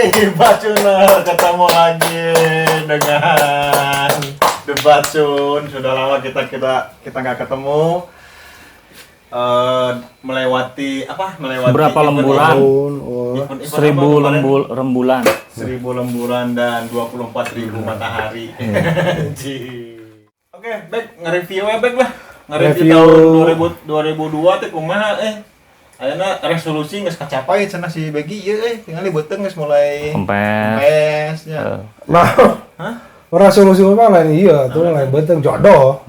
Bacuner, ketemu lagi dengan The Bacun. Sudah lama kita kita kita nggak ketemu. Melewati apa? Melewati Berapa event- lemburan? Tahun, oh. Event-event 1000 apa kemarin? lembul rembulan. 1000 lemburan dan 24.000 matahari. Anjing. Oke, baik, nge-review ya, baik lah. Nge-review Review. tahun 2000 2002 teh kumaha eh. Ayeuna resolusi geus kacapai cenah si Begi ieu eh, tinggal beuteung geus mulai Kempes. kempes nya. Nah, Hah? resolusi mah lain, iya tuh lain beuteung jodoh.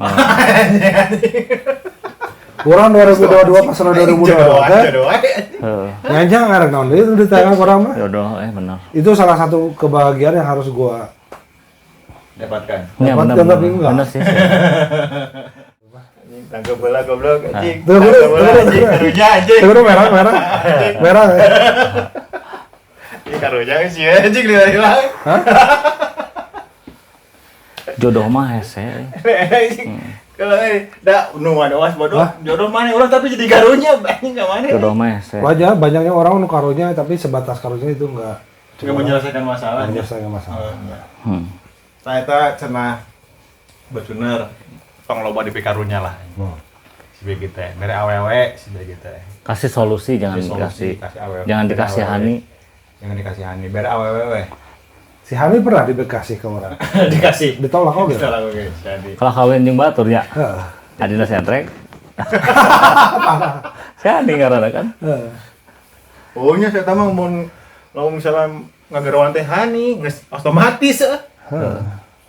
Urang 2022 pas 2022 teh Jodoh aja. Heeh. nyanjang ngarek naon deui itu di tangan urang mah. Jodoh bener. Itu salah satu kebahagiaan yang harus gua Dapatkan. Ya Dapat, bener. tapi Bener, enggak. bener sih. Anjing tangkep bola goblok anjing. Tuh, Tangkep tuh, bola tuh, anjing tuh. karunya anjing. Itu merah merah merah ya. Ih karunya sih anjing lila-lila. Hah? Jodoh mah hese. Anjing. Kalau da nu awas bodoh. Hah? Jodoh mana urang tapi jadi karunya anjing ka mana? Jodoh mah hese. Wajar banyaknya orang nu karunya, tapi sebatas karunya itu enggak Nggak menyelesaikan masalah. Menyelesaikan masalah. Oh, enggak. Saya teh cenah bener tong loba di karunya lah. Si BG teh, mere awewe si BG teh. Kasih solusi, jangan Kasih solusi, dikasih. kasih awewe. Jangan Bere dikasihani. awewe. Jangan dikasihani, bere awewe we. Si Hani pernah dikasih ke orang. Dikasih. Ditolak oke. Ditolak oke, jadi. Kalau kawin jeung batur ya. Heeh. Adina sentrek. Si Hani ngaranna kan. Heeh. Oh nya saya mah mun lamun misalnya ngageroan teh Hani geus otomatis eh. Heeh.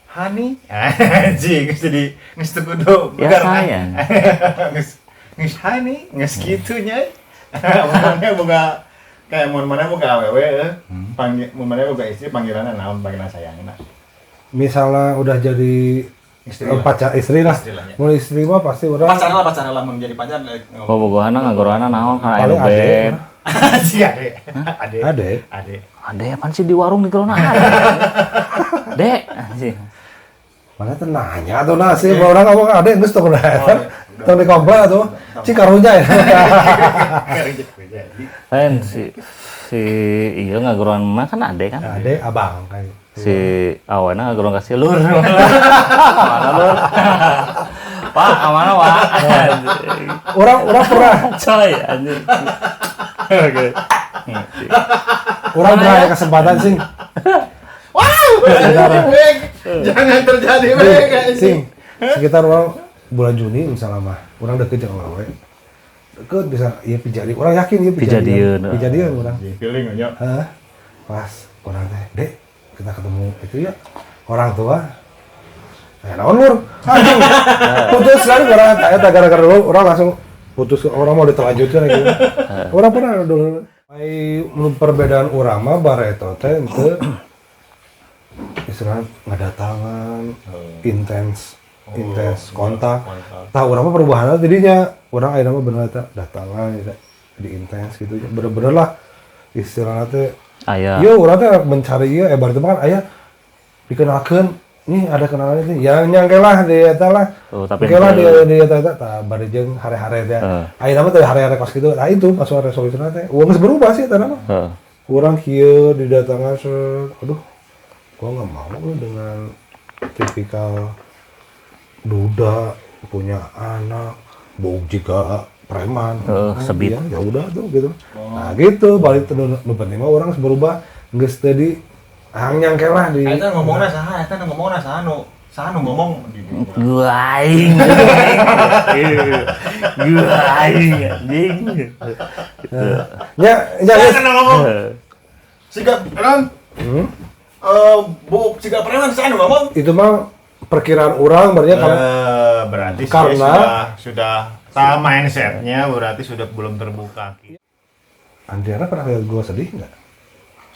Hani anjing geus jadi geus teu kudu Ya sayang. Geus geus Hani geus kitu nya. Mun mana boga kayak mun mana boga awewe eh. Panggil mun mana boga istri panggilanna naon, panggilan sayangna. Misalnya udah jadi Istri eh, lah. pacar istri lah. Istri lah, ya. Mau istri mah pasti orang Pacar lah, pacar lah, mun jadi pacar eh, ngomong. Bobogohana ngagorohana naon kana anu Paling ade. bed. Anjing ade. Ade. Ade. Ade. Ade apaan sih di warung di gerona ade. Dek, anjing. Mana tuh nanya tuh nasi, orang ngomong ade geus tong Oh, iya. tong di komplek tuh. Cik karunya ya. Lain si si iya ngagorohan mah kan ade kan. Ade abang kayak. Si awena ngagorohan kasih lur. Mana lur? Pak, mana Pak? Anjing. Orang orang pernah Coy, anjing. Oke. orang pernah ada kesempatan sih. Wow, Bek. Jangan terjadi, Bek. Sing, sekitar orang bulan Juni misalnya mah, orang deket jeung awewe. Deket bisa iya pijadi. Orang yakin iya pijadian. Pijadieun. Pijadian orang. Feeling nya. Hah? Pas orang teh, "Dek, kita ketemu itu ya orang tua." Nah, naon lur? Anjing. Putus lagi orang eta gara-gara lu orang langsung putus, orang mau ditelanjutkan gitu. Orang pernah dulu. Ai menurut perbedaan urang mah bareto teh henteu istilahnya ngadatangan intens intens kontak. Kontak. Tah urang mah perubahanna tidinya. Urang ayeuna mah bener eta datangan gitu. Jadi intens gitu. Bener-bener lah istilahnya teh Aya. Yo, urang teh mencari ieu eh berarti mah kan aya dikenalkeun nih ada kenalan itu ya nyangke lah di eta lah. Oh, tapi Oke lah di henteu. di eta eta tah bari jeung hare-hare teh. Heeh. Ayeuna mah teh hare-hare kos kitu. Nah itu pas resolusi teh. Uang geus berubah sih eta mah. Heeh. Urang kieu didatangan set. Aduh, gua nggak mau lu dengan tipikal duda punya anak bau jika preman. Heeh, Oh, sebit. iya, ya udah tuh gitu. Nah gitu balik nu nu penting mah orang berubah geus teu di hang nyangke lah di Eta ngomongna saha? Eta ngomongna saha nu? Saha nu ngomong? Gua aing. Gua aing anjing. nya nya geus. Saha nu ngomong? Siga preman. Hmm? Eh, bu, siga preman saha nu ngomong? Itu mah perkiraan orang berarti kalau Berarti sih Karena- sudah sama mindsetnya berarti sudah belum terbuka. Andriana pernah lihat gua sedih nggak?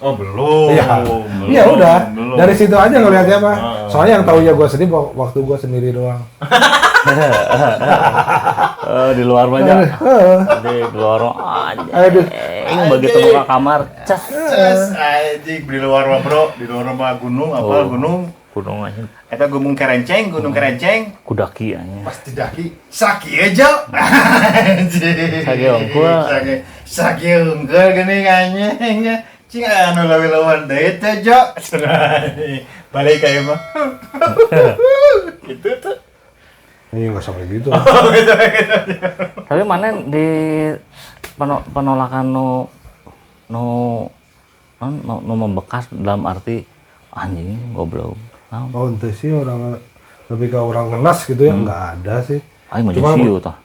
Oh belum. Iya, Belum, iya udah. belum. Dari situ aja ngelihatnya mah. Ah. Soalnya yang taunya gua sedih waktu gua sendiri doang. Eh, di luar mah aja. Heeh. Di luar mah anjing. Aduh. Begitu buka kamar, cas. Ces, anjing di luar mah bro, di luar mah gunung apa Oh. gunung? Gunung anjing. Eta gunung kerenceng, gunung kerenceng. Kudaki anjing. Pas didaki, saki aja. Anjing. Saki unggul. Saki, saki unggul gini anjing. Cing anu leuwih-leuwihan deui teh Jo. Cenah. Balik ka ieu mah. Gitu tuh. Iya nggak sampai gitu. Oh, gitu gitu. Tapi mana di penolakan nu nu nu, nu membekas dalam arti anjing goblok. Naon? Oh ente sih orang lebih ke orang ngenas gitu ya nggak ada sih. Aing mah Cuma jeung sieu tah.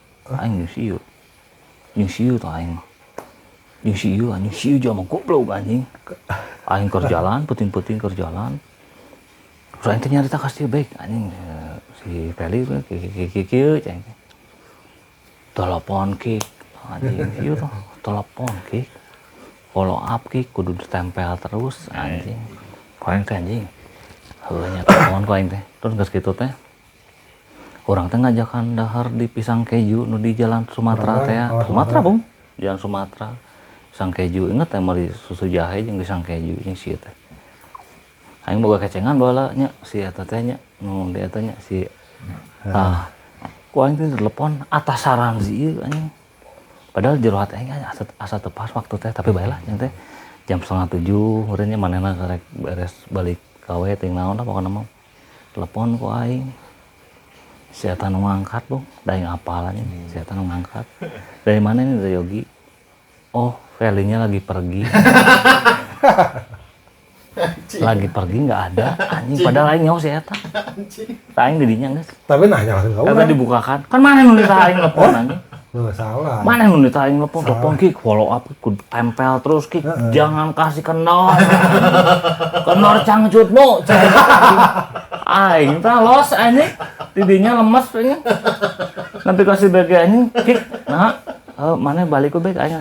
Aing jeung sieu. Jeung sieu tah aing mah. Jeung sieu anjing sieu jelema goblok anjing. Aing keur jalan, peuting-peuting keur jalan. Terus aing teh nyarita ka si baik anjing si Feli teh kieu kieu ceng. Telepon kick anjing ieu tuh telepon kick. Follow up kick kudu ditempel terus anjing. Ku aing teh anjing. Heueuh nya telepon ku aing teh. Terus geus kitu teh urang teh ngajakan dahar di pisang keju nu di jalan Sumatera teh. Oh, Sumatera, Bung. Jalan Sumatera. Pisang keju inget teh meuli susu jahe jeung pisang keju jeung si teh. Aing boga kecengan baheula nya si eta teh nya nu di eta nya si tah. Ku aing teh telepon atas saran si ieu anjing. Padahal jero hati aing asa teu pas waktu teh tapi bae lah nya teh. Jam 6:30 meureun nya manehna karek beres balik gawe teh naon lah pokona mah. Telepon ku aing. Si eta nu ngangkat, Bung. Da aing apal anjing. Si eta nu ngangkat. Dari mana ini dari Yogi? Oh, Felinya lagi pergi. Lagi pergi nggak ada anjing padahal aing nyaho si eta. Aing di dinya geus. Tapi nanya langsung ka Eta urang. dibukakan. Kan mana nu ditah aing telepon anjing. Nggak salah. Mana nu ditah aing telepon, telepon kick, follow up kudu tempel terus kick. Jangan kasih kendor. Kendor cangcutmu. Aing tah los anjing. Di dinya lemes anjing. Nanti kasih BG anjing kick. Nah, mana balik ku baik aing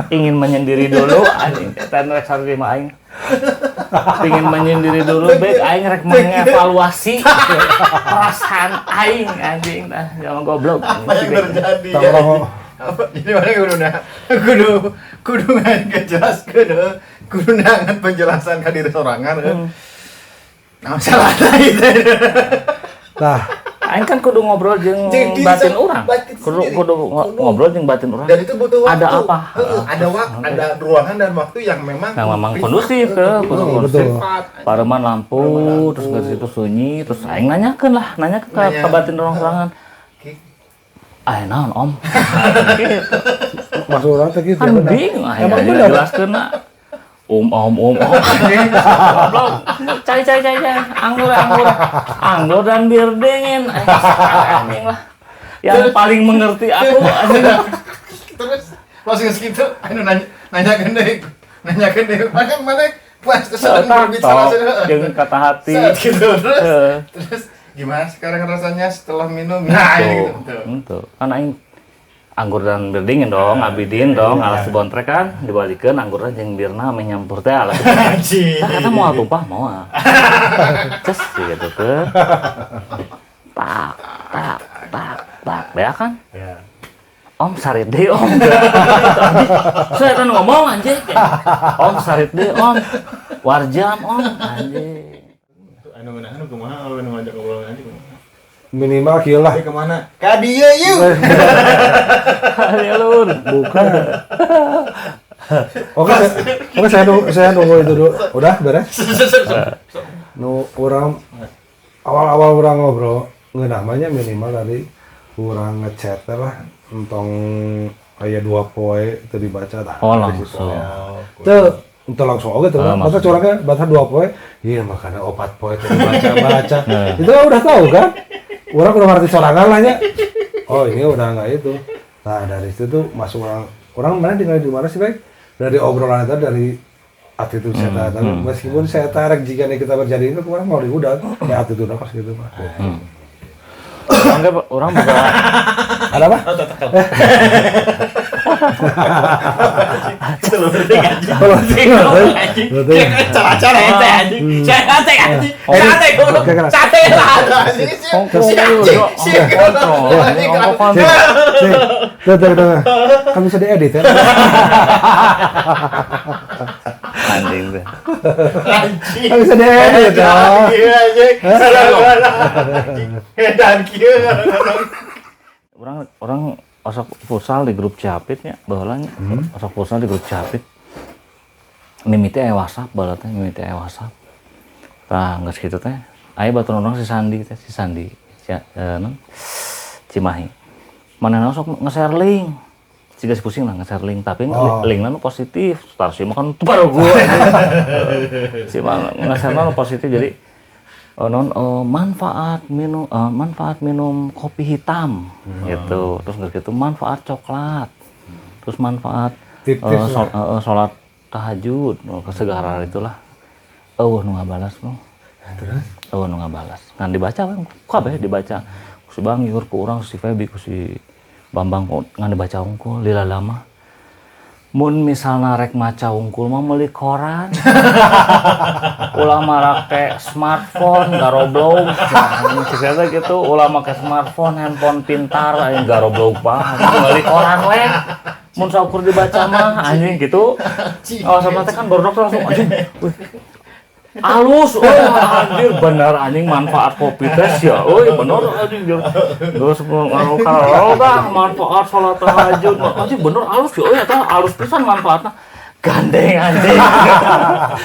ingin menyendiri dulu anjing. Eta nu rek sarua aing. Ingin menyendiri dulu baik aing rek mengevaluasi perasaan aing anjing nah jangan goblok. Apa yang terjadi ya? Apa jadi mana kudu nah kudu kudu ngejelaskeun kudu nangan penjelasan ka diri sorangan. Nah, salah teh. Nah, aing kan kudu ngobrol jeung batin urang. Kudu ngobrol jeung batin urang. Dan itu butuh waktu. Ada apa? Ada waktu, ada ruangan dan waktu yang memang kondusif ke, kondusif. Pareman lampu, terus ke situ sunyi, terus aing nanyakeun lah, nanya ke batin urang sorangan. Ah, naon Om? Gitu. Maksud urang teh kitu. Kan bingung aing jelaskeun na. Om goblok. Cai anggur anggur dan bir dingin. Anjing lah. Yang paling mengerti aku anjing. Terus langsung segitu anu nanyakeun deui. Makan mana puas kesan berbicara jeung kata hati. Gitu terus gimana sekarang rasanya setelah minum? Nah, gitu. Gitu. Kan aing anggur dan bir dingin dong, abidin dong, alas bontrek kan, dibalikeun anggurna jeung birna ame nyampur teh alas. Tah eta moal tumpah moal. Ces gitu ke. Tak tak tak tak ya kan? Ya. Om sarit deui Om. Saya kan ngomong anjing. Om sarit deui Om. Warjam Om anjing. Anu ngeunahan kumaha anu ngajak ngobrol anjing kumaha? Minimal kieu lah. Ke mana? Ka dieu yeuh. Ya lur. Bukan. Oke, saya nunggu itu dulu. Udah beres? Nu urang awal-awal urang ngobrol ngeunah minimal dari urang ngechat lah entong aya 2 poe teu dibaca tah. Oh langsung. Teu Untuk langsung oke tuh, masa curangnya baca 2 poe, iya makanya 4 poe tuh baca-baca. Itu kan udah tahu kan? Orang udah ngerti sorangan lah nya. Oh ini udah nggak itu. Nah dari situ tuh masuk orang mana tinggal di mana sih baik? Dari obrolan itu dari attitude saya tapi meskipun saya tarik jika kita berjadi itu orang mau diudah ya attitude apa gitu mah. Orang buka ada apa? Kan bisa diedit ya. Anjing tuh. Kan bisa diedit ya. Orang osok futsal di grup Capit nya baheula nya. Osok futsal di grup Capit. Mimiti aya WhatsApp baheula teh, mimiti aya WhatsApp. Tah, geus kitu teh aya baturan urang si Sandi teh, si Sandi si, non Cimahi. Manehna sok nge-share link. Siga si pusing lah nge-share link, tapi linkna nu positif. Tar si mah kan baru gua. Si mah nge-share nu positif, jadi non manfaat minum kopi hitam gitu. Terus geus gitu manfaat coklat. Terus manfaat Tips-tips lah. Sholat tahajud, oh, kesegaran itulah. Euweuh nu ngabalas, Bro. Terus? Euweuh nu ngabalas. Ngan dibaca we, kabeh dibaca. Ku si Bang Yur, ku urang, si Febi, ku si Bambang, ku ngan dibaca unggul lila lama. Mun misalna rek maca unggul mah meuli koran. Ulah marake smartphone garoblog. Nah, gitu, ulah make smartphone, handphone pintar aing garoblog bah. Meuli koran we. Mun saukur dibaca mah anjing gitu. Oh, sama teh kan baru dokter langsung anjing. Wih, alus, oh anjir bener anjing manfaat kopi teh ya, euy bener anjing. Terus kalau dah manfaat sholat tahajud, anjing bener alus ya, euy eta alus pisan manfaatna. Gandeng anjing.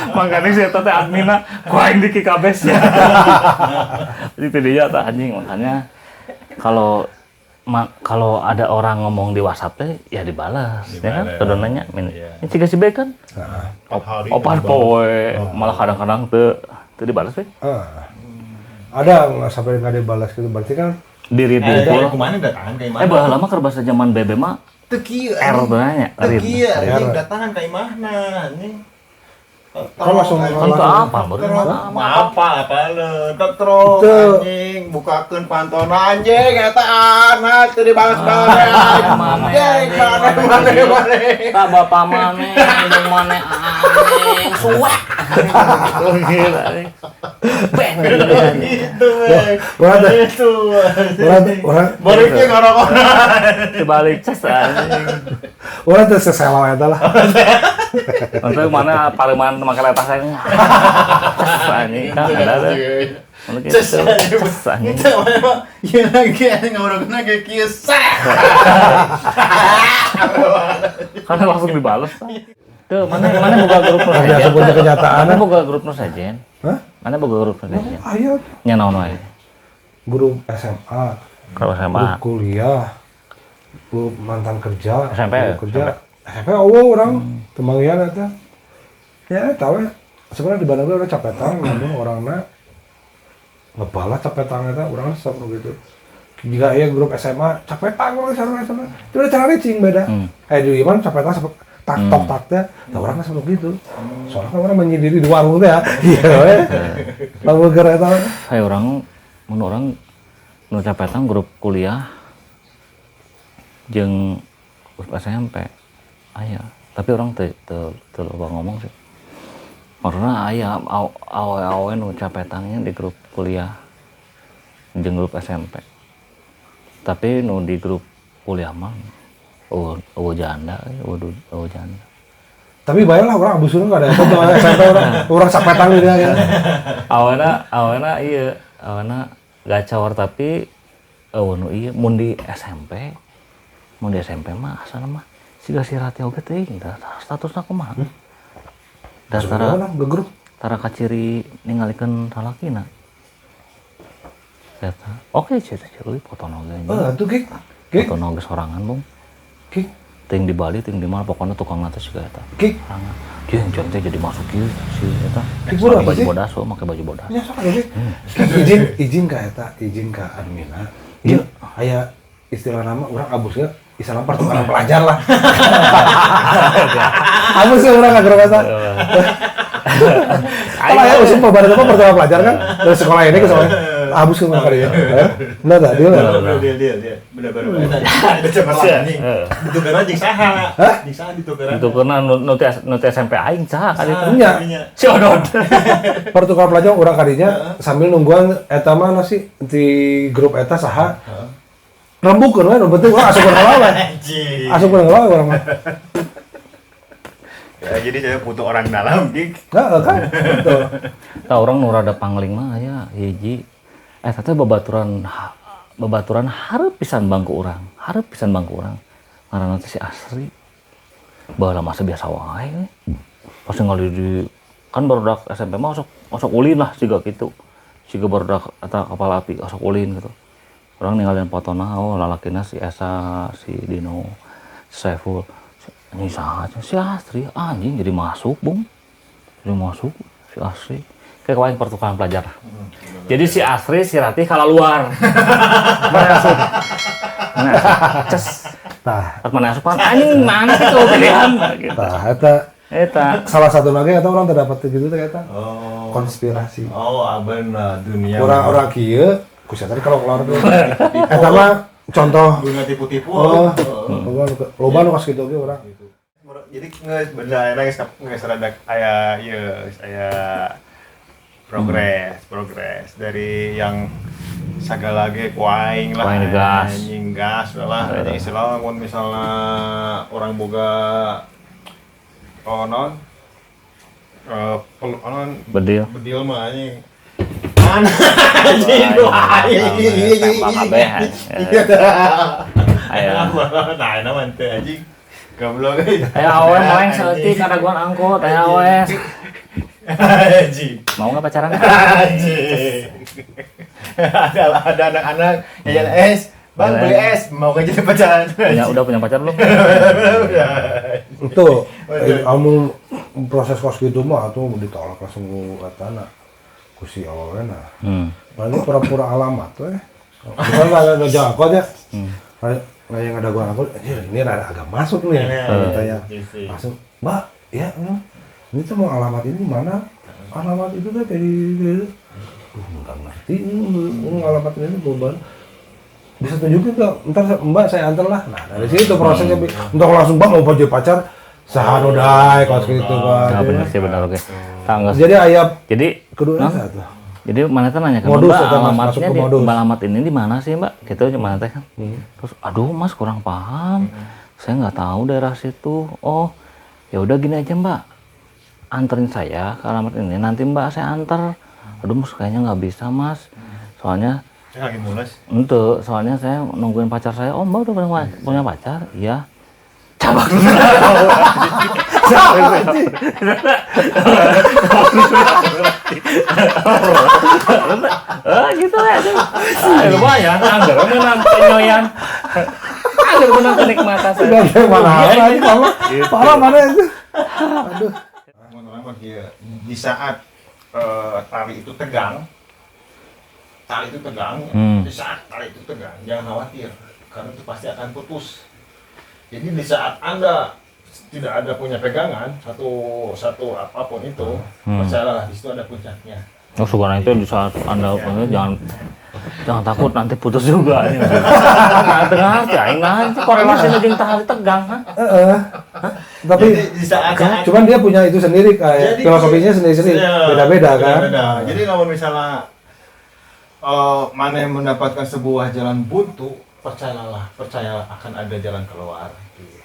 Makanya si eta teh adminna ku aing di kabeh ya. Jadi teu dia tah anjing, makanya kalau kalau ada orang ngomong di WhatsApp teh ya dibalas, ya kan? Dibalas. Kudu nanya, min. Iya. Ini ciga si B kan? 4 hari 4 dibalas. poe, malah kadang-kadang teu dibalas we. Ah. Ada nggak sampai nggak dibalas gitu, berarti kan Diri Eh, dulu. kemana datangan ka imah? Baheula lama keur bahasa zaman BB mah Teu kieu. R teh nya, Teu read. kieu anjing R. datangan ka imahna anjing. Kan langsung Kan teu apa, baru Apa apa le, tetrok Teu. anjing, bukakeun pantona anjing eta anak teu dibalas-balas. Maneh, Anjing, anjing, maneh maneh maneh. Tak bapak maneh, indung maneh anjing, suwek. Gitu anjing. Beng gitu anjing. Gitu we. Orang teh- Gitu. orang Balik ke ngorok-ngorok. Dibalik ces anjing. orang teh sesela eta lah. Untuk mana pareuman make letas anjing. Ces anjing kan ada tuh. Untuk gitu. Ces Ces anjing. Itu mana mah ieu lagi anjing ngorokna ge kieu sek. Kan langsung dibales. Tuh, mana mana boga grup nu Ada sejen? sebuah kenyataan. Mana boga grup nu sejen? Hah? Mana boga grup nu sejen? Ayo Nya naon wae? grup SMA, Kalau grup SMA. kuliah, grup mantan kerja, SMP, grup kerja. SMP eueuh urang temanggihan eta. Ya eta we. Sebenarnya di Bandung urang capetang, namun orangna ngebalas capetang eta urang resep nu gitu. Jika iya grup SMA capetang urang sarua SMA. Itu udah cara cing beda. Di iman capetang tak tok tak teh, tah urang resep nu gitu. Soalnya kan urang menyendiri di warung teh ya. Iya we. Lamun keur eta we. Hai orang mun orang nu capetang grup kuliah jeung grup SMP aya, tapi orang teu teu teu loba ngomong sih. Maksudna aya awe-awe nu capetangnya di grup kuliah jeung grup SMP. Tapi nu di grup kuliah mah eueuh eueuh janda, eueuh eueuh janda. Tapi bayar lah orang abus nggak ada itu SMP orang capetang gitu ya. Awana awana iya, awana gacor tapi eueuh nu ieu mun di SMP, mun di SMP mah asalna mah siga si Rati oge teuing tah statusna kumaha. Da tara Orang ke grup. tara kaciri ningalikeun salakina. Eta. Oke, cia teh euy foto oge anjing. Eh, tuh gig. Gig. Foto oge sorangan, Bung. Gig. Ting di Bali, ting di mana pokoknya tukang teh siga eta. Gig. Sorangan. Jeung jeung teh jadi masuk ieu si eta. Gig bodoh Make apa baju sih? bodas, oh, make baju bodas. Ya sok gig. Izin izin ka eta, izin ka adminna. Iya, aya istilah nama orang abusnya istilah pertukaran pelajar lah. Abusnya orang nggak grup eta. Kalau ya usum pembahasan apa pertukaran pelajar kan dari sekolah ini ke sekolah ini. Abus ke mana kali ya? Benar tak? Dia nggak? Dia dia dia bener bener. Ada cemerlang anjing. Ditukeran jeung saha? Jeung saha ditukeran? Ditukeran nu teu SMP aing cah kali itu. Nya. Si Odot. Pertukaran pelajar orang kadinya sambil nungguan eta mah sih di grup eta saha. Rembukeun we nu penting urang asup heula we. Anjing. Asup heula we urang mah. Ya, jadi saya butuh orang dalam, Gig. Heeh kan? Betul. Tah urang nu rada pangling mah aya hiji. Eta teh babaturan hareup pisan bangku urang, hareup pisan bangku urang. Ngaranna teh si Asri. Baheula masa biasa wae we. Pas ngali di kan barudak SMP mah osok ulin lah siga kitu. Siga barudak eta kapal api osok ulin gitu. Urang ninggalin fotona, oh lalakina si Esa, si Dino, si Saiful. Ini saha si Astri anjing jadi masuk, Bung. Jadi masuk si Astri. Kayak kemarin pertukaran pelajar. Jadi si Astri, si Ratih kalah luar. Mana asup? Mana asup? Ces. Tah, Mana asup kan anjing mana sih tuh pilihan gitu. tah eta Eta. salah satu lagi atau orang terdapat gitu teh eta. Oh. Konspirasi. Oh, aben lah dunia. Orang-orang kieu ku sia tadi kalau keluar tuh. Eta mah contoh dunia tipu-tipu. oh, loba nu kos kitu oge urang. Jadi geus bener ayeuna geus rada aya ieu geus aya progres dari yang sagala ge ku aing lah Ku aing gas. anjing gas lah anjing istilah mun misalnya orang boga oh non non Bedil. bedil mah anjing mana anjing Tembak kabeh. Aya. Nah, ini mah teu anjing. Goblok euy. Aya awe main saeutik kadaguan angkot, aya awe. Anjing. Mau nggak pacaran? Anjing. Ada anak-anak jajan es, Bang beli es, mau ke jadi pacaran. Punya udah punya pacar belum? Itu kamu proses kos gitu mah atuh ditolak langsung ku etana. Ku si awewe nah. Paling pura-pura alamat we. Bukan lah ada angkot ya. Kayak yang ada gua angkot, anjir ini rada agak masuk nih. Katanya. Langsung, "Mbak, ya, ini tuh mau alamat ini mana?" Alamat itu tuh kayak di nggak ngerti ini alamat ini beban. Bisa tunjukin nggak? Ntar Mbak saya antar lah. Nah, dari situ prosesnya untuk langsung Mbak mau jadi pacar sahanodai kos gitu kan. Nah, benar sih benar oke. Tangga. Jadi ayah jadi kedua satu. Jadi mana teh nanya ke modus, Mbak alamatnya di Mbak alamat ini di mana sih Mbak? Gitu mana teh kan. Terus aduh Mas kurang paham. Saya nggak tahu daerah situ. Oh, ya udah gini aja Mbak. Anterin saya ke alamat ini nanti Mbak saya antar. Aduh Mas kayaknya nggak bisa Mas. Soalnya saya lagi mules. Ente, soalnya saya nungguin pacar saya. Oh, Mbak udah punya pacar? Iya. Cabak. Gitu aja. Lumayan, anggar menang penyoyan. Anggar menang kenikmatan saya. Parah mana itu? Aduh. Di saat tali itu tegang, di saat tali itu tegang, jangan khawatir, karena itu pasti akan putus. Jadi di saat Anda tidak ada punya pegangan, satu apapun itu, percayalah di situ ada puncaknya. Oh, sekarang itu di saat Anda jangan takut nanti putus juga. Nah, tengah aja, nah itu korelasinya jeung tali tegang, ha? Heeh. Tapi jadi, di saat cuman dia punya itu sendiri kayak filosofinya sendiri-sendiri, beda-beda kan. Beda-beda. Jadi kalau misalnya mana yang mendapatkan sebuah jalan buntu, percayalah akan ada jalan keluar.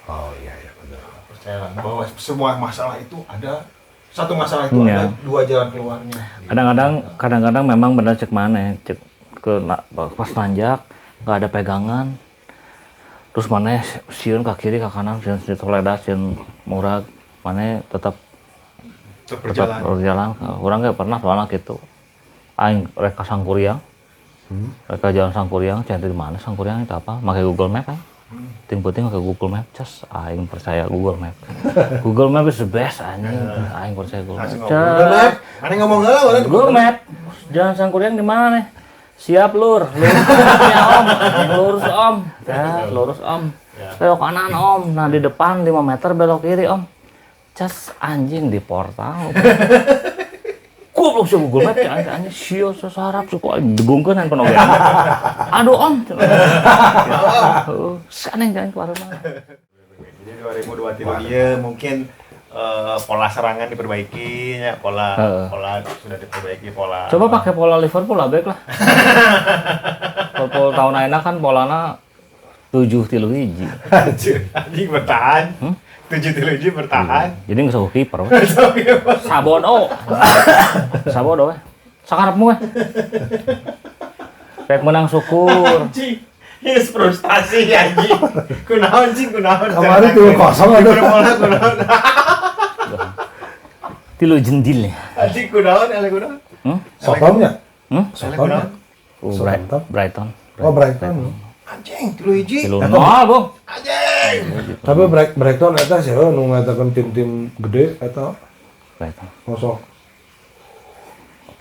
Oh iya iya benar. Percayalah bahwa semua masalah itu ada satu masalah itu ada dua jalan keluarnya. Kadang-kadang memang benar cek mana cek ke pas nanjak nggak ada pegangan, terus mana sieun ke kiri ke kanan sieun toledas sieun murag mana tetap berjalan. Orang nggak pernah soalnya gitu. Aing reka Sangkuriang. Mereka jalan Sangkuriang, cari di mana Sangkuriang itu apa? Pakai Google Map kan? Ting-puting pakai Google Map, ces, aing percaya Google Map. Google Map is the best anjing. Aing percaya Google Map. Google Map. Mana ngomong heula mana Google Map. Jalan Sangkuriang di mana nih? Siap lur, lurus ya Om. Lurus Om. Ya, lurus Om. Belok kanan Om. Nah, di depan 5 meter belok kiri Om. Ces anjing di portal. Goblok sih Google Map anjing sio sesarap suku degungkeun handphone oge. Aduh Om. Saneng jangan keluar rumah. Jadi 2023 dia mungkin pola serangan diperbaiki ya, pola sudah diperbaiki pola. Coba pakai pola Liverpool lah baik lah. Liverpool tahun ayeuna kan polana 7-3. Anjing bertahan. 7-3 bertahan. Jadi nggak usah kiper. Sabodo. Sabodo we. Sakarepmu we. Rek menang syukur. Anjing. Ini frustasi anjing. Kunaon anjing kunaon. Kemarin 3-0 aduh. Kunaon. Tilu jendil ya. Anjing kunaon eleh kunaon? Hmm? Sotomnya. Hmm? Sotomnya. Oh, Southampton. Brighton. Oh, Brighton. Anjing 3-1. 3-0, Bung. Anjing. Tapi Brighton eta sih nu ngatakan tim-tim gede eta Brighton. kosong.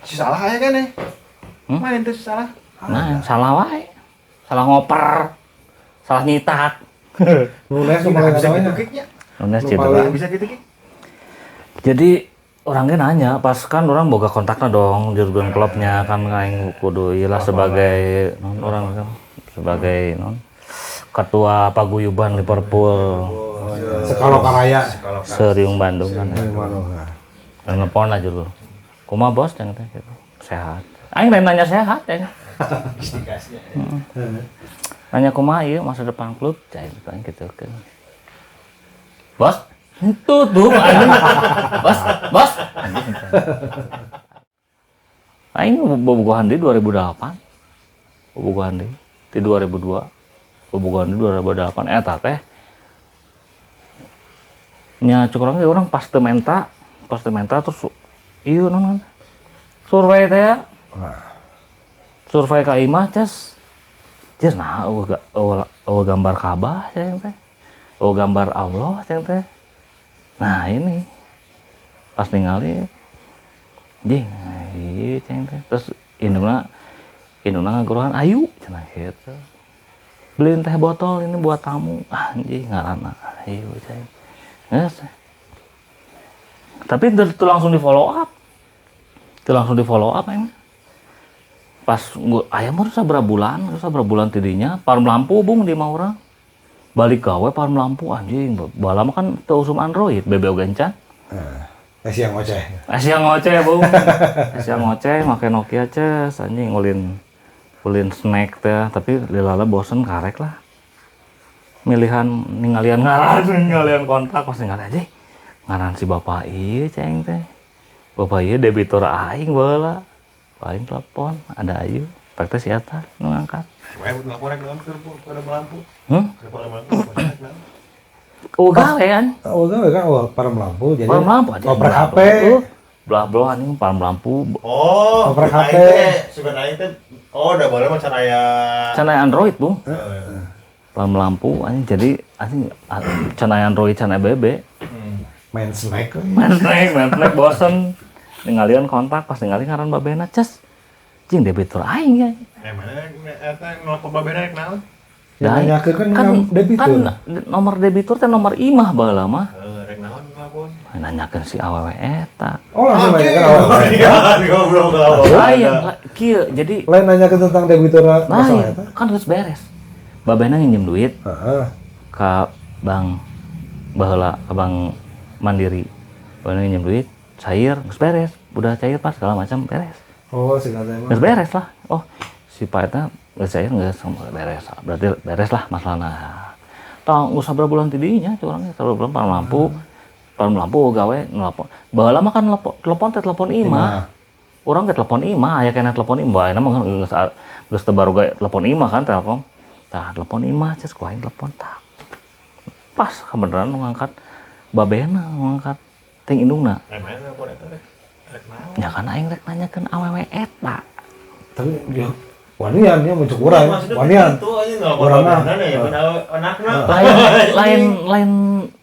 Si salah aya kan ya? Hmm? Main tuh si salah. Nah, salah wae. Salah ngoper. Salah nyitak. Nunes nu Nah, paling bisa eta gitu nya. kicknya. Nunes Nu cedera. paling- Bisa gitu kick. Jadi orangnya nanya, pas kan orang boga kontaknya dong, Jurgen Kloppnya kan aing kudu ieu lah sebagai non orang kan sebagai non ketua paguyuban Liverpool Sekalo karaya. Seriung Bandung kan. Gimana? Nelpon lah Jurgen. Kumaha bos yang teh gitu. Sehat. Aing lain nanya sehat ya. Investigasinya. Nanya kumaha ieu masa depan klub, cai aing gitu kan. Bos, itu tuh anjing. Bos, bos. Anjing. Aing bobogohan di 2008. Bobogohan di 2002. Bobogohan di 2008 eta teh. Nya cuk urang ge urang pas teu menta terus ieu naon survei teh ya. Nah, Survei ka imah ces. Ces nah eueuh gambar Ka'bah ceng teh. Eueuh gambar Allah ceng teh. Nah ini pas ningali jing ieu ceng teh. Terus indungna indungna ngaguruhan ayu cenah kitu. Beliin teh botol ini buat tamu. Anjing ngaranna ayu ceng. Geus. Tapi itu langsung di follow up. Itu langsung di follow up emang. Pas gua aya mah sabaraha bulan tidinya parum lampu bung di imah urang. Balik gawe parum lampu anjing, baheula mah kan teu usum Android, BB oge encan. Siang ngoceh. Siang ngoceh, Bung. Siang ngoceh make Nokia ces anjing ulin ulin snack teh, tapi lilala bosen karek lah. Milihan ningalian ngaran, ningalian kontak pas ningali aja. Ngaran si bapak ieu ceng teh. Bapak ieu debitur aing baheula. Paling telepon, ada Ayu, pak teh si eta nu ngangkat. Wae nelpon rek naon keur pada melampu. Hmm? Keur pada melampu rek naon. Oh, gawean. Oh, gawe kan oh, param lampu jadi. Param lampu aja. Oprek HP. Belah-belah anjing param lampu. Oh, Oprek HP. aing teh sugan aing teh oh udah boleh mah can aya Can aya Android, Bung. Heeh. Param lampu anjing jadi anjing can aya Android can aya BB. Main snack. Main snack bosen. Ningalian kontak pas ningali ngaran babena ces. Jing debitur aing ya. Eh mana eta nelpon babena rek naon? Ya, nanyakeun kan debitur. Kan nomor debitur teh nomor imah baheula mah. Heeh, rek naon nelpon? Nanyakeun si awewe eta. Oh, langsung nanyakeun awewe. Iya, goblok lawan. Lain, kieu jadi Lain nanyakeun tentang debitur masalah eta. Kan geus beres. Babena nginjem duit. Heeh. Ka bank baheula, ka bank Mandiri. Babena nginjem duit, cair, geus beres. Udah cair pas segala macam beres. Oh, si kata emang. Geus beres lah. Oh, si Pak eta geus cair geus beres. Berarti beres lah masalahna. Tong geus sabaraha bulan tidinya curangnya, sabaraha bulan param lampu. Param lampu gawe nelpon. Baheula mah kan telepon teh telepon imah. Urang ge telepon imah, aya keneh telepon imah. Ayeuna mah geus teu baru ge telepon imah kan telepon. Tah telepon imah ces ku aing telepon tah. Pas kebenaran nu ngangkat babena nu ngangkat ting indungna. Eh mana telepon eta rek? Rek naon? Ya kan aing rek nanyakeun awewe eta. Tapi ya wanian ya muncul urang, wanian. Itu aja nelpon Urang mah. babena ya kan anakna.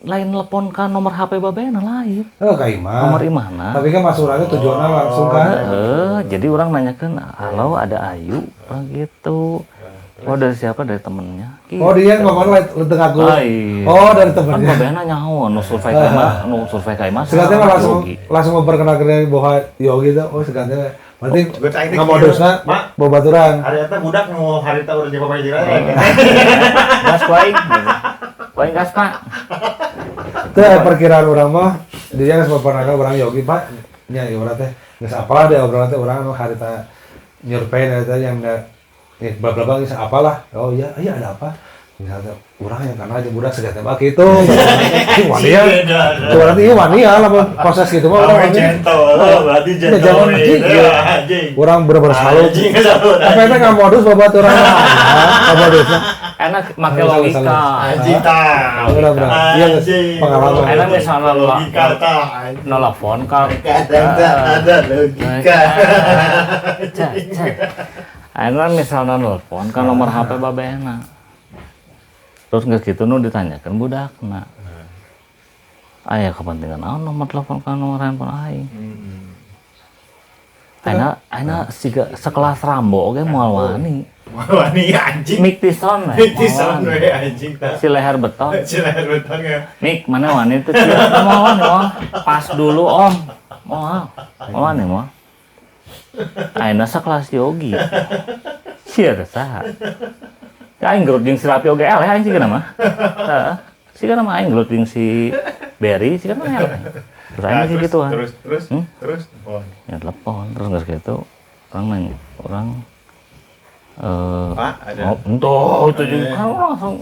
Lain telepon ka nomor HP babena lain. Oh, ka imah. Nomor imahna. Tapi kan mas urangnya tujuannya langsung kan. Heeh, jadi orang nanyakeun, "Halo, ada Ayu?" Orang gitu. Oh, dari siapa? Dari temennya. Gitu. Oh, dia ngomong lain aku. Lain. Oh, dari Kan temennya. babena nyaho nu survei ka imah, nu survei ka imah. Sekarang mah langsung Yogi. langsung memperkenalkan bahwa Yogi itu oh sekarang berarti Gue cai teh nggak modusna Mak. babaturan. Hari eta budak nu harita urang jeung pamajikan. Gas ku aing. Ku aing gas, Pak. Itu perkiraan orang mah dia geus memperkenalkan orang Yogi Pak. Nya ieu urang teh geus apalah deh obrolan teh urang nu harita nyurvei eta yang ya bla bla bla geus apalah. Oh iya, iya ada apa? Misalnya orang yang karena aja budak segala tembak gitu. Ih, wanian. Tuh berarti iya wanian lah proses gitu mah orang Awe wanian. gentle, berarti Iya, gentle. jangan anjing, iya. Anjing. Orang bener-bener salut. Anjing, salut. Tapi eta nggak modus babaturan mah. Nggak modusna. Enak make logika. Anjing tah. Benar. Iya, pengalaman. Enak misalnya logika tah. Nelfon ka ada logika. Enak misalnya nelfon ka nomor HP babehna. Terus geus kitu nu ditanyakeun budakna. Aya kepentingan naon nomor telepon ka nomor handphone aing. Aina siga sekelas Rambo oge moal wani. Moal wani anjing. Mik Tyson we. Mik Tyson we anjing tah. Si leher beton. Si leher beton ya. Mik mana wani teh moal wani moal. Pas dulu om. Moal. Moal wani moal. Aina sekelas Yogi. Sia teh saha. Aing gelut jeung si Rapi oge eleh aing sigana mah. Heeh. Sigana mah aing gelut jeung si Berry sigana mah eleh. Terus aing sih gitu kan. Terus telepon. Ya telepon, terus geus kitu orang nanya, orang Pak ada. Oh, entuh itu juga kan langsung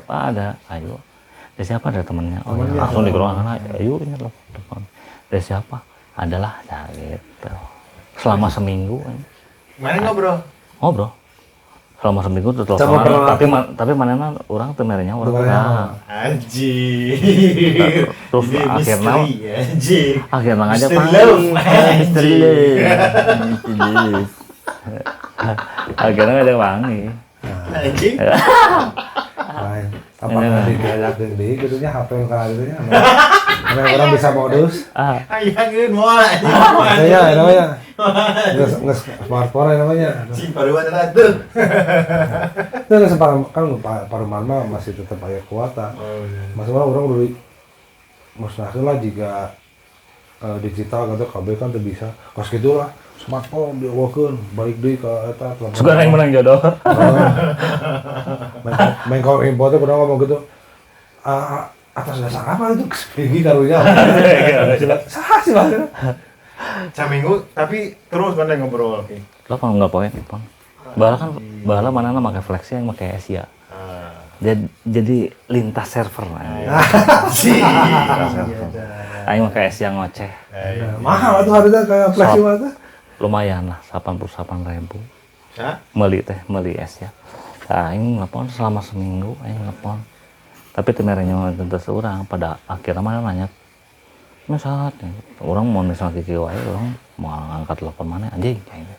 Pak ada, ayo. Dari siapa ada temannya? Oh, ya, langsung dikerongkan, ayo ini telepon. Dari siapa? Adalah nah, gitu. Selama seminggu. Mana ngobrol? Ngobrol. Selama seminggu tuh telepon, tapi manehna urang teu merenya urang. Anjir. Terus akhirnya anjir. Akhirnya ngajak panggil. Misteri. Akhirnya ngajak panggil. Anjing. Lain. Apakah diajakin deui kitu nya HP nu kana ditu nya. Mana orang bisa modus. Hayangkeun moal anjing. Iya, namanya. Nges smartphone namanya. Cing paruan atuh. Itu geus kan paruman mah masih tetap aya kuota. Maksudnya orang udah musnahkeun lah jika digital gitu kabeh kan teu bisa. Kos kitu lah smartphone dieuweuhkeun balik deui ka eta telepon. Sugan yang menang jodoh. Main kau info teh kurang ngomong gitu. Atas dasar apa itu pergi karunya. Saha sih maksudnya. Saminggu tapi terus mana ngobrol oke. Telepon enggak poin, telepon. Bahala kan bahala manana make Flexi yang make Asia. Jadi lintas server. Aing make Asia ngoceh. Mahal atuh harga kayak Flexi mah teh. Lumayan lah, 88.000. Hah? Meuli teh, meuli Asia. Nah, aing nelpon selama seminggu, aing nelpon. Tapi teu merenya tentu seorang pada akhirnya mana nanya misalnya orang mau misalnya kiki wae orang mau angkat telepon mana anjing aing.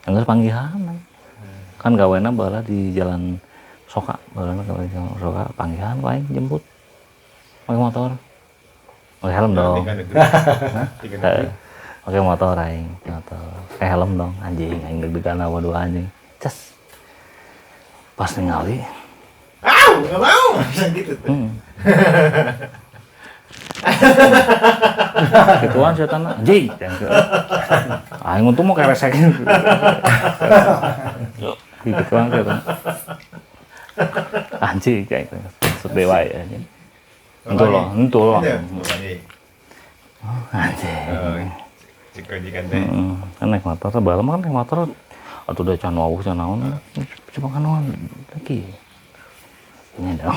Geus panggihan. Kan gawena baheula di jalan Soka, baheula gawe di jalan Soka, panggihan ku aing jemput. Pakai motor. Pakai helm dong. Pakai motor aing, motor. Pakai helm dong anjing, aing deg-degan waduh anjing. Ces. Pas ningali Au, enggak mau. Bisa gitu tuh. Gituan setan anjing. Aing untung mau keresekin. Gituan setan. Anjing kayak sedih wae anjing. Entu loh, entu loh. Anjing. Cik-cikan teh. Kan naik motor teh baheula mah kan naik motor atuh da can wawuh can naon. Coba kan naon lagi. Ini dong.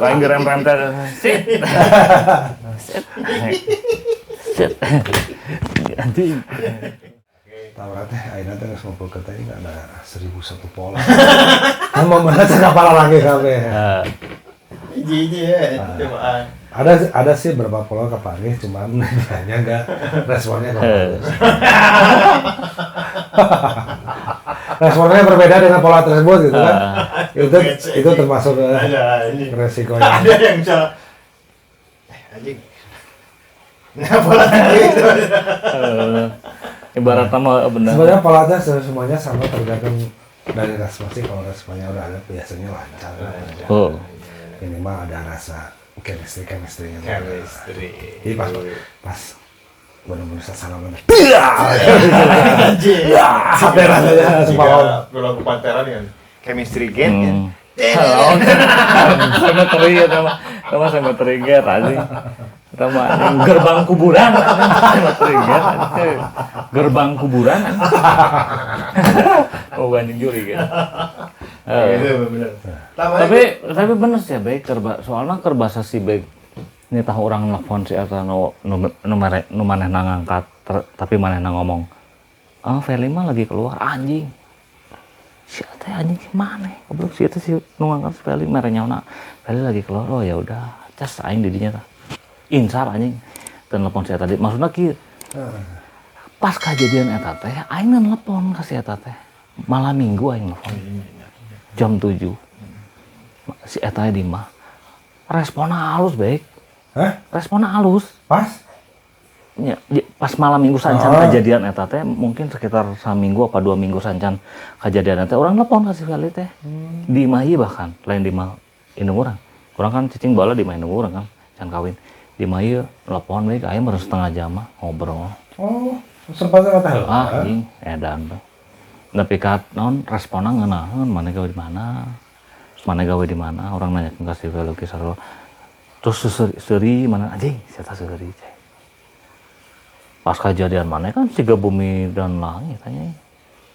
Paling gerem-rem teh. Sit. Sit. Sit. Anjing. Tawar teh ayeuna teh geus ngobrol ke teh ada 1001 pola. Kan momenna teh kapala lagi kabeh. Hiji-hiji ya, cobaan. Ada sih berapa pola kepanggih cuman hanya enggak responnya enggak bagus. Responnya berbeda dengan pola tersebut gitu kan. Itu termasuk resiko yang ada yang salah. Anjing. Nah, pola gitu. Ibarat sama benar. Sebenarnya polanya semuanya sama tergantung dari respon sih. Kalau responnya udah ada biasanya lancar. Oh. Ini mah ada rasa chemistry-nya. Chemistry. Jadi pas benar-benar salaman. Anjing. Sampai rasanya semua. Pulau Panteran kan. Chemistry gen kan. Sama trigger sama sama trigger anjing. Sama gerbang kuburan sama trigger anjing. Gerbang kuburan. Oh anjing juri kan. Itu benar. Tapi bener sih ya baik kerba soalnya kerbasa si baik ini tahu orang nelfon si atau nu manehna ngangkat tapi manehna ngomong, "Ah, Feli mah lagi keluar anjing." teh anjing mana goblok si eta si nu ngangkat si Feli mere nyaona Feli lagi keluar. Oh ya udah, cas aing di dinya tah. Insar anjing teu nelpon si eta tadi. Maksudna kieu. Pas kejadian eta teh aing nelpon ka si eta teh. Malam Minggu aing nelpon. Jam 7. Si eta di mah. Responnya halus baik. Hah? Responnya halus. Pas? Ya, pas malam Minggu sancan kejadian eta teh mungkin sekitar saminggu apa 2 minggu sancan kejadian eta orang nelpon ka si Feli teh. Di imah ieu bahkan, lain di imah indung urang. Urang kan cicing bala di imah indung urang kan, can kawin. Di imah ieu nelpon we ka aing baru setengah jam mah ngobrol. Oh, sempat kata heula. Ah, anjing edan teh. Nepi ka naon responna ngeunaheun maneh gawe di mana? Terus maneh gawe di mana? Orang nanyakeun ka si Feli sarua. Terus seuri mana anjing, si eta seuri teh. Pas kejadian mana kan siga bumi dan langit tanya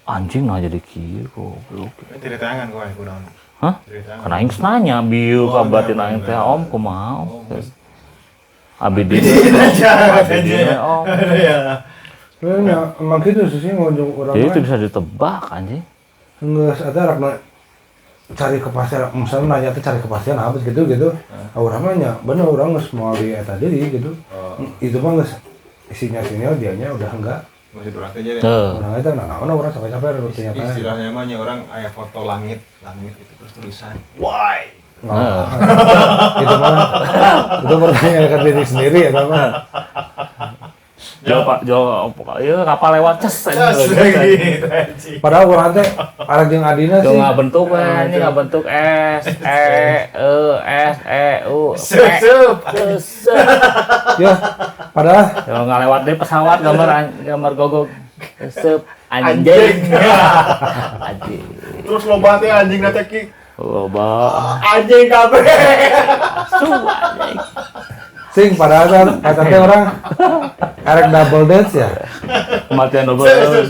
anjing nah jadi kieu goblok. Tidak tangan kowe kunaon? Hah? Karena aing nanya bieu ka batin aing teh om kumaha om. Abi di om. Ya, emang gitu sih ngomong orang. Jadi itu bisa ditebak anjing. Geus eta rek cari kepastian, misalnya nanya teh cari kepastian apa gitu gitu. Urang mah nya bener urang geus moal di eta deui gitu. Itu mah geus isinya sinyal dianya udah enggak. Masih durang aja deh. Orang itu nah naon urang capek-capek rutinnya teh. Istilahnya mah nya orang aya foto langit, langit itu terus tulisan why. Nah, itu mah itu pertanyaan ke diri sendiri ya mah. Jauh jauh ieu kapal lewat ces anjing. Padahal urang teh arek jeung adina sih. Nggak bentuk we anjing, nggak bentuk S E E S E U P. Ya, padahal ya nggak lewat deh pesawat gambar gambar gogok. Sep anjing. Anjing. Terus loba teh anjing teh ki. Loba. Anjing kabeh. Su anjing. Sing padahal kan kata teh orang arek double dance ya. Kematian double. Terus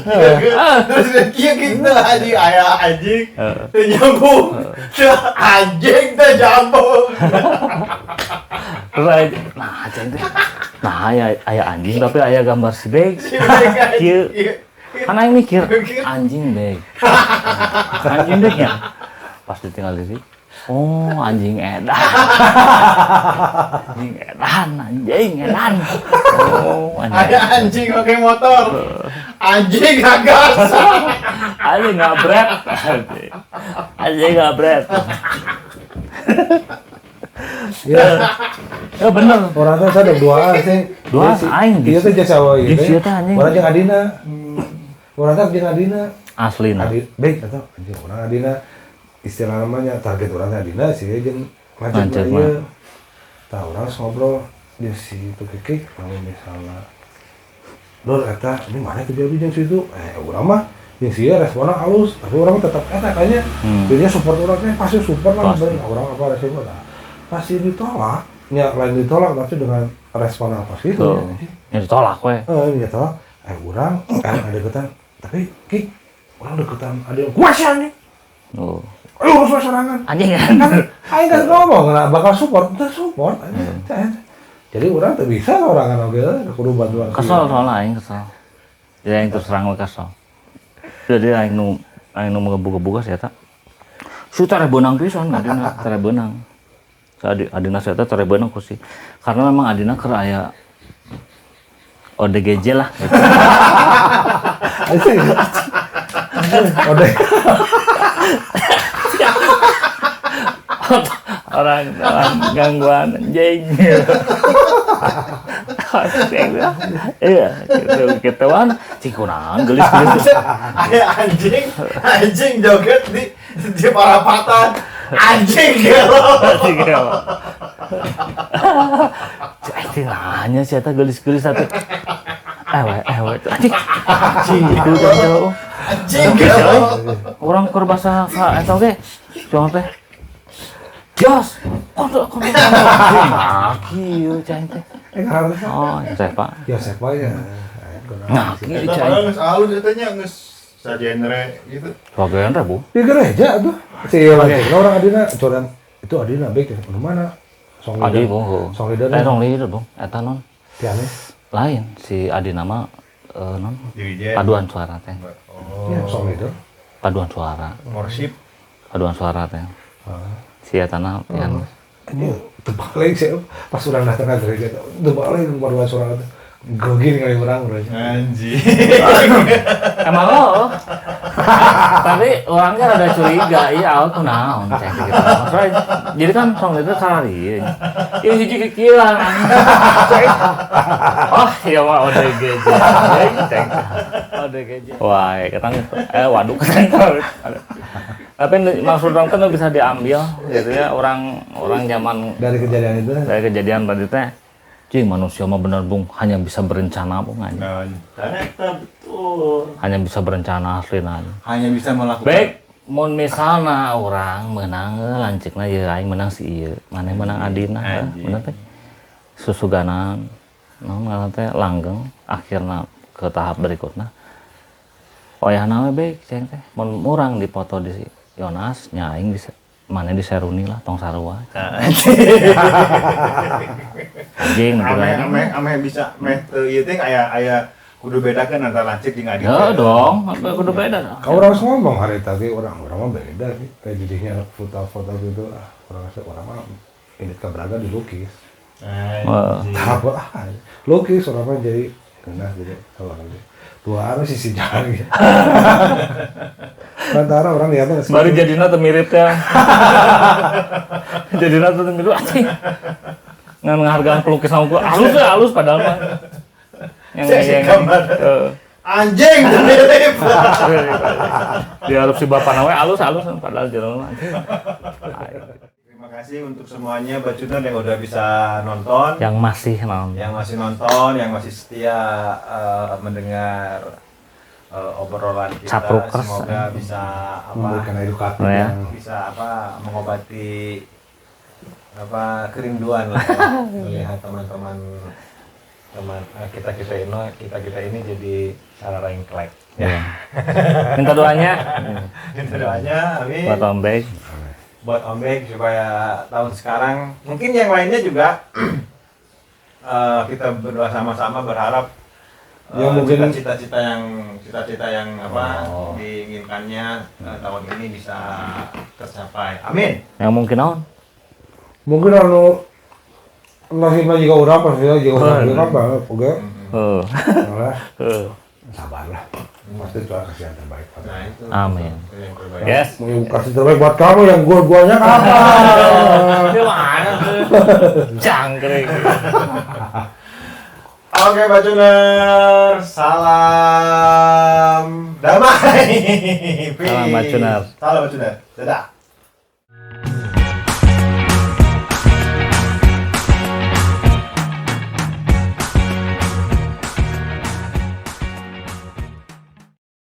kieu kieu anjing aya anjing teu nyambung. Anjing teh nyambung. Terus nah anjing teh. Nah aya anjing tapi aya gambar si Beg. Kieu. Kan aing mikir anjing Beg. Anjing Beg nya. Pas ditinggal di sini. Oh, anjing edan. Anjing edan, anjing edan. Oh, anjing. Ada anjing pakai motor. Anjing gagas. Anjing ngabret. Anjing ngabret. Ya. Ya bener. Orang tuh saya dua sih. Dua aing. Iya tuh jasa wae gitu. Orang jeung adina. Orang teh jeung adina. Aslina. Baik atau anjing orang adina. Istilah namanya target orang adina sih jeung lanjut ieu. Tah urang ngobrol di situ kekeh kalau misalnya lur eta ini mana kejadian jeung situ urang mah jeung sia responna halus tapi urang tetap eta kayaknya jadinya support urang teh pasti support lah urang apa respon lah pasti ditolak nya lain ditolak tapi dengan respon apa sih itu nya ditolak we ditolak urang ada deketan tapi ki urang deketan ada yang kuasa nih. Oh. Ayo urus serangan. Anjing kan. Aing kan ngomong nah, bakal support, teu support. Jadi urang teu bisa sorangan oge kudu bantuan. Kesel soalnya aing kesel. Jadi aing terus terang we kesel. Jadi aing nu ngebuka-buka sia eta. Su tare beunang pisan adina tare beunang. Adina sia eta tare beunang ku si. Karena memang adina keur aya ODGJ lah. Gitu. Ode. Orang gangguan anjing. Iya, gitu wan. Cing kunaon geulis-geulis. Aya anjing, anjing joget di parapatan. Anjing gelo. Anjing gelo. Cing nanya si eta geulis-geulis atuh. Ewe, anjing. Anjing gitu jauh. Anjing gelo. Orang keur basa ka eta oge. Cuang teh. Jos, kondo. Nah, kieu cai teh. Oh, Yosef Pak. Yosef Pak ya. Nah, kieu cai. Geus alus eta nya geus sagenre gitu. Sagenre, Bu. Di gereja tuh. Si lanjutna orang adina coran itu adina baik nu mana? Song Adi, Bu. Song leader. Song leader, Bu. Eta non. Pianis. Lain si adina mah non. Paduan suara teh. Oh. Ya, song leader. Paduan suara. Worship. Paduan suara teh. Si eta na Pian. Ini terbalik sih pas urang datang ke gereja terbalik paduan suara teh. Grogi kali urang urang. Anjing. Emang lo. Tapi orangnya rada curiga, iya aku kunaon cek gitu. Maksudnya, jadi kan song itu karari. Ieu hiji kikilan. Oh, iya mah ODGJ. Cek. ODGJ. Wah, ketang waduh ketang. Tapi maksud orang kan bisa diambil gitu ya, orang orang zaman Dari kejadian itu dari kejadian tadi teh. Cuy, manusia mah bener bung, hanya bisa berencana bung aja. Karena eta betul. Hanya bisa berencana asli nanya. Hanya bisa melakukan. Baik, mun misalna urang menang lanceukna ieu aing menang si ieu, maneh menang adina, bener teh. Susuganan naon ngaran teh langgeng akhirna ke tahap berikutna. Wayahna we baik ceng teh. Mun urang dipoto di si Yonas nya aing di maneh di Seruni lah tong sarua. Anjing nu Ame ame ame bisa meh teu ieu teh aya aya kudu bedakeun antara lanceuk jeung adik. Ya dong, kudu beda. Kau orang harus ngomong hari tadi orang orang mah beda sih. Kayak jadinya foto-foto gitu ah orang orang mah ini keberada dilukis. Apa ah, lukis orang mah jadi kena gitu kalau orang dua arah sisi jalan gitu. Antara orang lihatnya Baru jadina teu mirip teh. Jadina teu mirip anjing. Ngan ngahargaan pelukis sama gua halus ya halus padahal mah. Yang gambar. Anjing mirip. Diharap si bapak nawe halus halus padahal jero mah anjing. Terima kasih untuk semuanya Bacuner yang udah bisa nonton, Yang masih nonton. yang masih nonton, yang masih setia mendengar obrolan kita. Caprukers. Semoga bisa apa memberikan edukatif Oh, ya. yang bisa apa mengobati apa kerinduan lah ya, melihat teman-teman teman kita kita ini jadi sararengklek. Ya. Minta doanya Minta doanya, amin. buat Om Bey. Buat Om Bey supaya tahun sekarang mungkin yang lainnya juga kita berdoa sama-sama berharap Ya, mungkin- cita-cita yang apa diinginkannya tahun ini bisa tercapai. Amin. Yang mungkin naon? Mungkin anu nasibnya juga orang pasti juga orang juga banget oke. Heeh. Lah, Heeh. sabar lah. Pasti Tuhan kasih yang terbaik. Nah, itu. Amin. Itu yang terbaik. Yes. Mau kasih terbaik buat kamu yang gua-guanya kapan? Gimana tuh? Cangkrik. Oke, Bacuner, salam damai. Salam, Bacuner. Salam Bacuner. Dadah.